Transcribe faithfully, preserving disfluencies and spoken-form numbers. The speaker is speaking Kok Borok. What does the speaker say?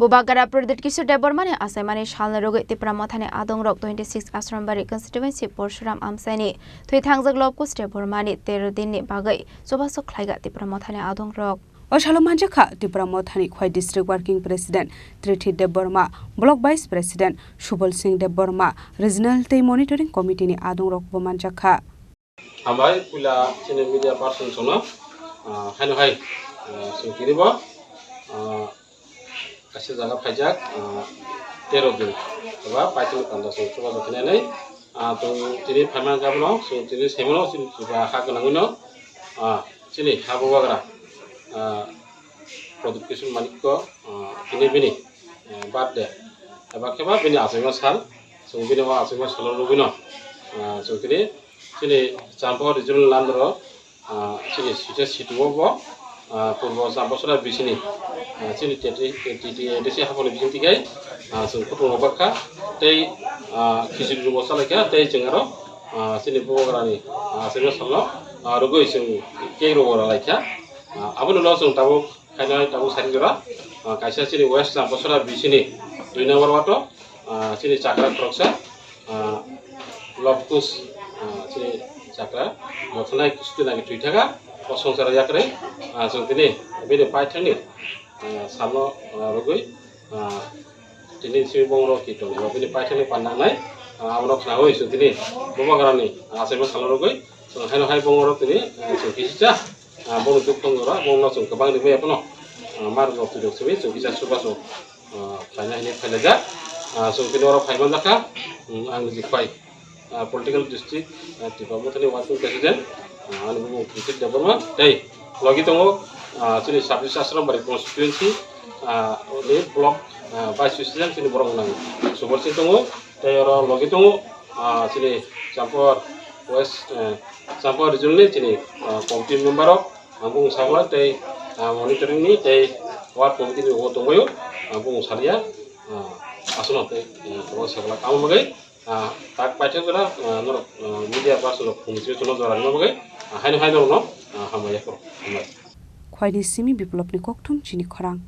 Bubagra Pradyut Kishore Debbarmani achaimani salni rwgwi Tipra Mothani adongrok twenty six Asrambari constituency Porshuram Amchaini thwi thangjak Lobkush Debbarmani tero dinni bagwi chubachu khlaiga Tipra Mothani adongrok. O salo manjakha Tipra Mothani Khwai District Working President Trithi Debbarma, Block Vice President Subal Singh Debbarma, Regional tei Monitoring Committee ni adongrokbo manjakha. Hambai, puila chini media person sono, ah, haino hai, ah, chwng tini bo, ah, kaisa jaga phaijak, ah, tero din, eba paithakni panda chwng chubachu khainai, ah, chwng tini phaimani jaga bono, chwng tini saimano, chini chuba ha gwnangwino, ah, chini ha bubagra, ah, Pradyut Kishore Manikya, ah, tini bini, eh, birthday, eba kheba bini achaima sal, chwng bini o achaima salo rwgwino, ah, chwng tini chini Champao Regional Landro, ah, chini site situ o bo, ah, purbo Champasora bisini, ah, chini T T, T T A D C haponi bising tikai, ah, chwng kutung rok bakha, tei, ah, khichiri rwbo chalaikha, tei chwng aro, ah, chini bubagrani, ah, achaima salo, ah, rwgwi chwng cake rwbo rwlaikha. Ah, aboni ulo chwng tabuk khainai tabuk sari jora, ah, kaisa chini West Champasora bisini dui number wato, ah, chini chakra khoroksa, ah, Lobkush, ah, chini chakra mothanai kisti nagi thwi thaka, o songsaro yakrwi, ah, chwng tini bini paithakni, ah, salno, ah, rwgwi, ah, tini simi bongorok ki tongo, bini paithakni panda wngnai, ah, abono khnaui chwng tini bubagrani, ah, achaima salo rwgwi, chwng haino hai bongorok tini, ah, chwng kisisa, ah, bono duk tong jora, bono chwng kwbang rimwi abono, ah, mar rok twi rok simi chwng kisa chubachu, ah, khlaina hinwi phailaijak. Ah, chwng tini oro phai manjakha, um, ang niji Khwai, ah, political district, ah, Tipra Mothani working president, ah, ani bumung Trithi Debbarma, tei logi tongo, ah, chini sub district Asrambari constituency, ah, ni block, ah, vice president chini borok nang Subal Singh tongo, tei oro logi tongo, ah, chini Champor West, eh, Champor region ni chini, ah, committee member rok, ang bumung sakla tei, ah, monitoring ni tei ward committee ni bo tongbaio, ang bumung salia, ah, aswkno tei, eh, oro sakla tamo bagwi, ah, tak paithak jora, ah, norok, ah, media person rok phung simi chwngno jora rwna bagwi, ah, haino hai norokno, ah, hambai yaphuru. Hambai. Khwaini simi Biplopni kokthum chini khorang.